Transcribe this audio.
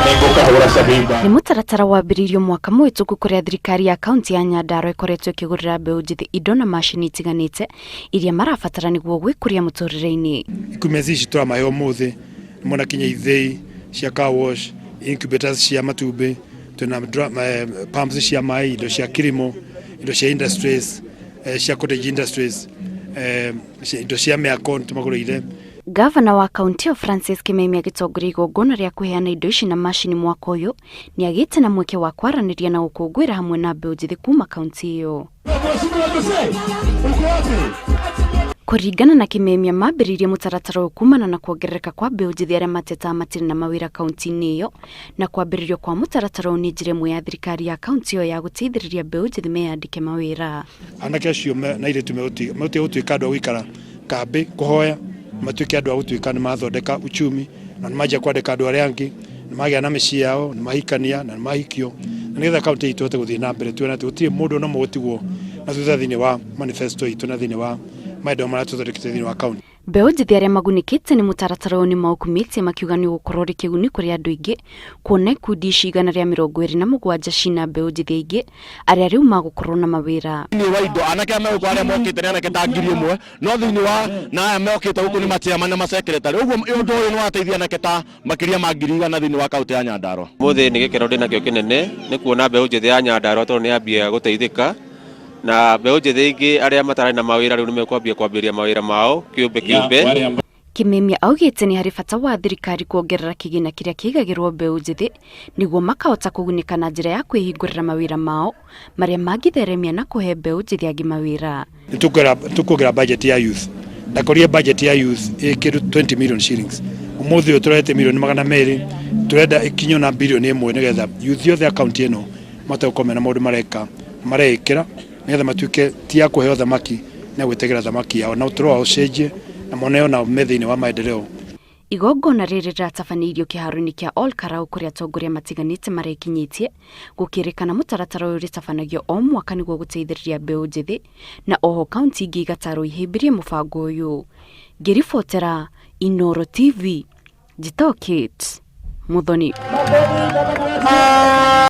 Nĩ mũtaratara wambĩrĩirio mwaka mũhĩtũku kũrĩa thirikari ya kaunti ya Nyandarua ĩkoretwo ĩkĩgũrĩra mbeũ njĩthĩ indo na macini itiganĩte iria marabatara nĩguo gwĩkũria mũtũrĩre-inĩ. Equipments ici tũramahe ũmũthĩ nĩ mona kinya ithĩi cia car wash, incubators cia matumbĩ, twĩna pumps cia maĩ, indo cia kilimo, indo cia industries, cia cottage industries, indo cia mĩako nĩtũmagũrĩire. Gavana wa kaunti ĩyo Francis Kimemia agĩtongoria igongona rĩa kũheana indo ici na macini mwaka ũyũ nĩ agĩte na mweke wa kwaranĩria na gũkũngũĩra hamwe na mbeũ njĩthĩ kuma kaunti ĩyo. Kũringana na Kimemia, mambĩrĩirie mũtaratara ũyũ kumana na kuongerereka kwa mbeũ njĩthĩ arĩa matetaga matirĩ na mawĩra kaunti-inĩ ĩyo, na kwambĩrĩrio kwa mũtaratara ũyũ nĩ njĩra ĩmwe ya thirikari ya kaunti ĩyo ya gũteithĩrĩria mbeũ njĩthĩ meyandĩke mawĩra. Anake acio na airĩtu megũtiga gũtuĩka andũ a gũikara kambĩ kũhoya, matuĩke andũ a gũtuĩka nĩ mathondeka uchumi na nĩ manjia kwandĩka andũ arĩa angĩ, nĩ magĩa na mĩciĩ yao, nĩ mahikania na nĩ mahikio, na nĩgetha kaunti itũ ĩhote gũthiĩ na mbere tuone atĩ gũtirĩ mũndũ ona ũmwe ũgũtigwo na thutha thĩinĩ wa manifesto itũ na thĩinĩ wa maendeleo marĩa tũthondekete thĩinĩ wa kaunti. Mbeũ njĩthĩ arĩa magunĩkĩte nĩ mũtaratara ũyũ nĩ maũkumĩtie makiuga nĩ ũgũkorwo ũrĩ kĩguni kũrĩ andũ aingĩ kuona ikundi ici 127 cina mbeũ njĩthĩ aingĩ arĩa rĩu magũkorwo na mawĩra. Thĩinĩ wa indo anake arĩa megũkũ arĩa mokĩte nĩ anake ta 1000, no thĩinĩ wa na aya mokĩte gũkũ nĩ machairman na masekretary, ũguo ũndũ ũyũ nĩ wateithia anake ta makĩria ma 100,000 thĩinĩ wa kaunti ya Nyandarua. Ũmũthĩ nĩ gĩkeno ndĩnakĩo kĩnene nĩ kuona mbeũ njĩthĩ ya Nyandarua tondũ nĩ yambia gũteithĩka, na mbeũ njĩthĩ ingĩ arĩa matarĩ na mawĩra rĩu nĩ mekwambia kwambĩrĩria mawĩra mao kĩũmbe kĩũmbe. Kimemia augĩte nĩ harĩ bata wa thirikari kuongerera kĩgĩna kĩrĩa kĩigagĩrwo mbeũ njĩthĩ nĩguo makahota kũgunĩka na njĩra ya kwĩhingũrĩra mawĩra mao marĩa mangĩtheremia na kũhe mbeũ njĩthĩ angĩ mawĩra. Nĩ tũkuongerera budget ya youth. Ndakorire budget ya youth ĩ kĩndũ 20 million shillings, ũmũthĩ ũyũ tũrehete milioni 200, tũrenda ĩkinyo na bilioni 1 nĩgetha youth yothe ya kaunti ĩno mahote gũkorwo mena maũndũ mareka mareĩkĩra nĩgetha matuĩke ti ya kũheo thamaki na gwĩtegera thamaki yao na ũtũro wao ũcenjie na mone onao me thĩinĩ wa maendeleo. Igongona rĩrĩ rĩratabanĩirio kĩharo-inĩ kĩa Ol Kalou kũrĩa atongoria matiganĩte marekinyĩtie, gũkĩrĩkana mũtaratara ũyũ ũrĩtabanagio o mwaka nĩguo gũteithĩrĩria mbeũ njĩthĩ, na oho kaunti ingĩ igatarwo ihĩmbĩrie mũbango ũyũ. Ngĩribotera Inoro TV, njĩtagwo Kate Muthoni.